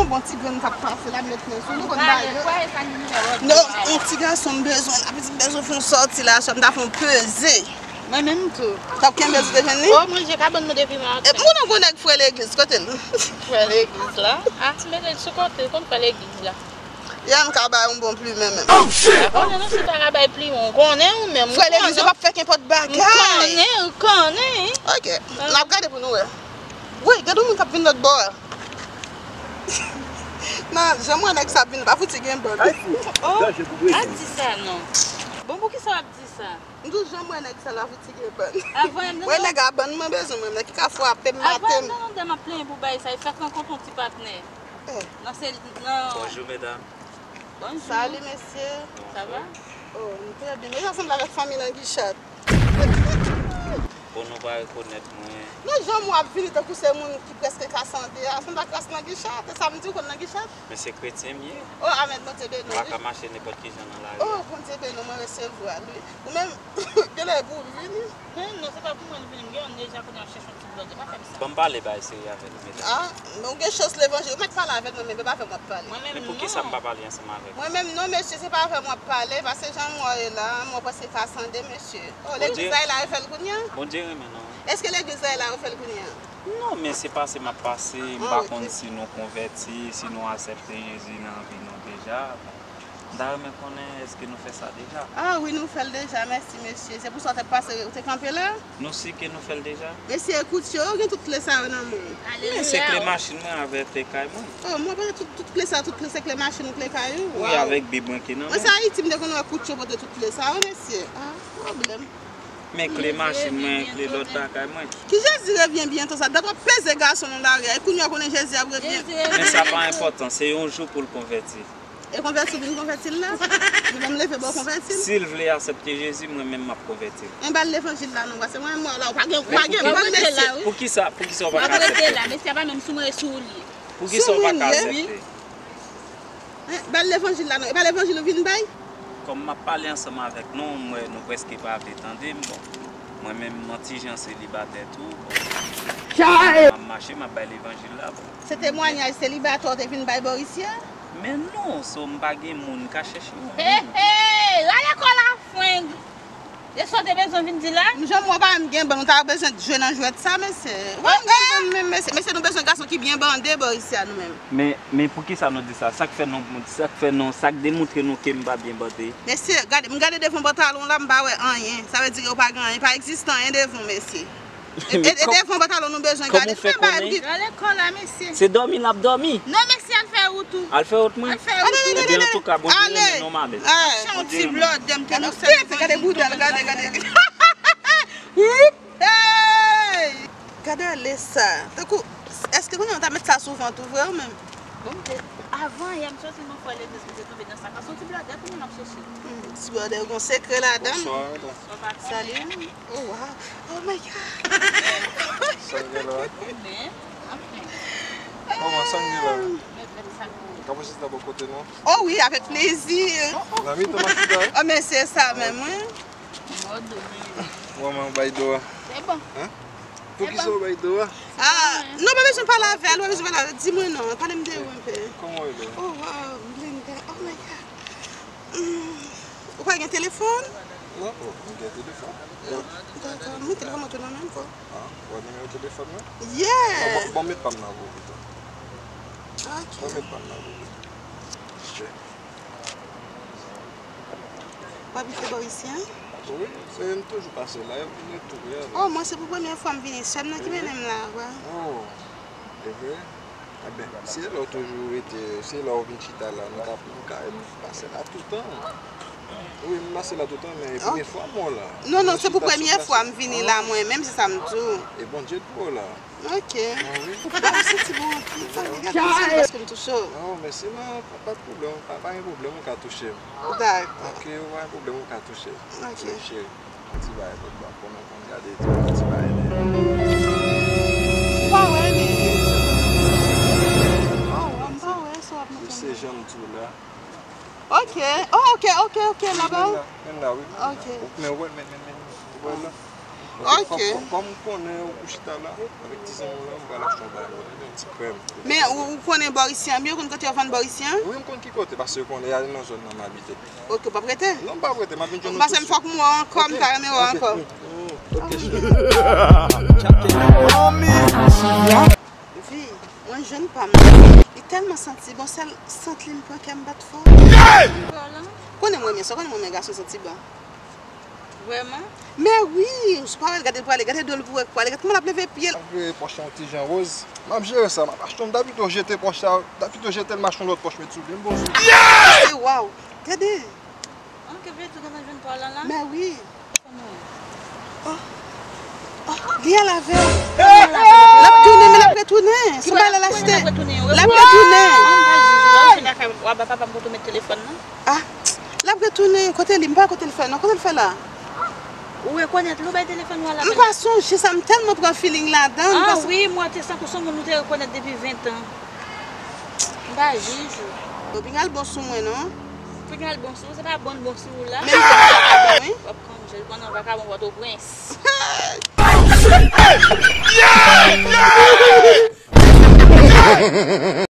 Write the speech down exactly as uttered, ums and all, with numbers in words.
Bon, ti grann k ap pase la, m met men sou li, konn bagay yo. Non, yon ti gason m bezwen la, pitit m bezwen fè yon sòti la, sè m ta fè yon peze. Mwen menm tou. T ap kenbe l sou te jwenn li? O, manje kabann nou depi maten. E pou nou gon nèg frè legliz, kote l? Frè legliz la? A, ti mete l sou kote, konn frè legliz la. Yè m ka bay yon bon plimen menm. Ou konnen nou si ta ka bay plimen, ou konnen ou menm. Frè legliz yo p ap fè kenpòt bagay. Ou konnen, ou konnen. Ok, n ap gade pou nou wè. Woy, gade yon moun k ap vin lòt bò a. Nan, jan m wè nèg sa ap vin, pa fouti gen bann. Oh, pa di sa non. Bon, poukisa w ap di sa? M di w jan m wè nèg sa la fouti gen bann. Mwen nèg a bann mwen bezwen mwen, nèg ki ka frape m, mate m. Avan m nan m ap plenyen pou bay sa, e fèk rankontre yon ti patnè. Nan se nan. Bonjou medam. Bonjou. Salut mesye. Sa va? Oh, m trè byen. Mwen sanble avèk fanmi Langichat. Bon, nou pa rekonèt mwen. Non, jan m wè w ap vini tankou se moun ki prèske ka sande a. Sanble ak ras Langichat, e sa m di w konn Langichat? Men se kretyen m ye. Oh, amèn, Bondye beni w. M pa ka mache nenpòt ki jan nan lari a. Oh, Bondye beni w, mwen resevwa l, wi. Ou menm, genlè e pou ou vini. Hen, non, se pa pou mwen l vini, m gen youn deja kounye a, m ap chèche yon ti blòdè, pa fè m sa. Ban m pale bay serye avè nou, medam. Ah, men ou gen chans levanjil, ou mèt pale avè mwen, men e pa avè m w ap pale. Mwen menm non. Men poukisa m pa pale ansanm avè w? Mwen menm non, mesye, se pa avè m w ap pale, paske jan m wè w ye la, m wè w prèske ka sande, mesye. Oh, legliz la ye la, yo fè l kounye a? Bondye renmen nou. Èske legliz la ye la, yo fè l kounye a? Non, men se pase m ap pase, m pa konn si nou konvèti, si nou aksepte Jezi nan vi nou deja. M ta renmen konnen èske nou fè sa deja? Ah wi, nou fè l deja, mèsi mesye. Se pou sa w t ap pase, ou te kanpe la? Nou si ke nou fè l deja? Mesye, koutye yo gen tout kle sa yo nan men w. Men se kle machin mwen avèk kle kay mwen. Oh, mwen pote tout, tout kle sa, tout kle, se kle machin ou, kle kay ou? Wi, avèk bib mwen ki nan men m. Mwen se Ayiti, m te konn wè koutye pote tout kle sa yo, mesye. Ah, pwoblèm. Men kle machin mwen, kle lòt bagay mwen. Ki Jezi revyen byento sa? Dat w ap peze gason nan lari a, e kounye a w konnen Jezi ap revyen. Men sa pa enpòtan, se yon jou pou l konvèti. E konvèti w vin konvèti l la? Li menm leve ba w konvèti l? Si l vle aksepte Jezi, mwen menm m ap konvèti l. Enben al levanjil la non, paske mwen menm la, ou pa gen, ou pa gen bann mesye. Poukisa, poukisa w pa ka aksepte? Mesye a pa menm sou mwen, e sou ou li ye. Poukisa w pa ka aksepte? Ba l levanjil la non, e pa levanjil ou vin bay? Kòm m ap pale ansanm avèk nou, m wè nou prèske pa vle tande m, bon. Mwen menm, m yon ti jan selibatè tou, bon. M ap mache, m ap bay levanjil la, bon. Se temwayaj selibatè w te vin bay bò isi a? Men non, so m pa gen moun, m ka chèche yon moun. Hey, hey, rale kò la, freng! E sa w te bezwen vin di la? Jan m wè w pa menm gen bann, ou ta bezwen jwe nan jwèt sa, mesye. Ou pa menm gen bann menm, mesye. Mesye, nou bezwen gason ki byen bande bò isi a nou menm. Men, men poukisa nou di sa? Sa k fè nou, sa k fè nou, sa k demontre nou ke m pa byen bande? Mesye, gade, m gade devan pantalon w la, m pa wè anyen. Sa vle di ke w pa gen anyen, pa egziste anyen devan w, mesye. E, e, e devan pantalon nou bezwen gade. Kòman w fè konnen? Rale kò la, mesye. Se dòmi l ap dòmi. Non, mesye, al fè wout ou. Al fè wout mwen? Al fè wout ou. Ebyen, antouka, Bondye renmen nou, madanm. Chan ti blòdè m te nou sèl. Gade bouda l, gade, gade. Hey! Gade ale sa. Tankou, èske kounye a w ta met sa sou vant ou vre ou menm? Bon, m te, avan yè m soti nan fwa legliz, m te tonbe nan sa. Paske yon ti blòdè kounye a m ap chèche. Hmm, ti blòdè, yon sekrè ladan l. Bonswa, madanm. Bonswa, pa konnen. Salut. Oh, wow. Oh my God. Sa gen la? Men, anfen. Kòman sa gen la? Mèt, mèt sa pou ou. Ka pase ta bò kote nou? Oh wi, avèk plezi. Nan mitan machita, wi. Oh, men se sa menm, wi. Mòd ou menm. Kòman bay do a? Se bon. Hein? Poukisa w bay do a? Ah, non, pa bezwen pale avè l, pa bezwen pale avè l. Di mwen non, pale m de ou enpe. Kòman w rele? Oh, wow, Linda. Oh my God. Hmm, ou pa gen telefòn? Non, oh, m gen telefòn. Dakò, mete telefòn mwen tou nan men m, ko. Ah, ou wè nimewo telefòn mwen? Yeah! Bon, bon, bon, met pa m nan pou ou pito. Ok. Bon, met pa m nan pou ou pito. Ok. W abite bò isi a? Wi, se m toujou pase la, m vin tou prè. Oh, mwen se pou premye fwa m vini, sè m nan ki mennen m la, wi. Oh, e vre? Enben, se la w toujou rete, se la w vin chita la, nou ka, nou ka, m pase la toutan. Wi, m pase la toutan, men e premye fwa m wè w la. Non, non, se pou premye fwa m vini la, mwen menm, se sa m di w. E Bondye k wè w la. Ok. Ah wi. Ou pa santi bon anpil, pa gen gade sa paske m touche w. Non, mèsi non, pa, pa de pwoblèm, pa, pa gen pwoblèm, ou ka touche m. Dakò. Ok, ou pa gen pwoblèm, ou ka touche m. Ok. Wi, cheri. Yon ti bagay lòt bò, konnen konn gade ti bagay, ti bagay de. M pa wè li. Oh, m pa wè sa w ap montre m. Se jan m di w la. Ok. Oh, ok, ok, ok, la ba w. Menm la, menm la, wi. Ok. Men wè, men, men, men, ou wè la. Ok. Kòm, kòm, kòm m konnen ou chita la, avèk ti zanmi w la, m pral achte yon bagay pou ou, yon ti krèm. Men ou, ou konnen bò isi an byen, ou konn kote yo vann bò isi an? Wi, m konn ki kote, paske ou konnen, e nan zòn nan m abite. Ok, ou p ap rete? Non, m p ap rete, m ap vin jwenn ou. Paske m fòk m wè w ankò, m ta renmen wè w ankò. Ok, cheri. Vi, mwen jwenn pa m nan. Li tèlman santi bon, sèl sant li m pran kè m bat fò. Konnen mwen renmen sa, konnen mwen renmen gason santi bon. Vrèman? Men wi, ou pa wè l, gade l prale, gade do l pou wè k prale, gade kòman l ap leve pye l. Ap veye pòch la yon ti jan woz. M ap jere sa, m ap achte yon, m ta pito jete pòch la, m ta pito jete l, m achte yon lòt pòch, met sou pye m, bon sou. Waw, gade. An, ke vle di w gentan jwenn pa w lan la? Men wi. Oh. Oh, li al avè l. L ap tounen, men l ap retounen. Se yon bagay l al achte. L ap retounen. An, m pa jije w. Lè w vin lakay w, w a ba papa m pou tou met telefòn nan. Ah, l ap retounen. Kote li? M pa wè kote l fè non. Kote l fè la? Ou rekonèt li, ou bay telefòn ou a la. M pa sonje sa, m tèlman pran feeling ladan l. Ah wi, m wè te sankou se yon moun ou te rekonèt depi ven tan. M pa jij ou. Bon, piga l bon sou mwen non. Piga l bon sou ou, se pa bon l bon sou ou la. Men m konnen vakabon wi. W ap konn jèl pandan vakabon Pòtoprens.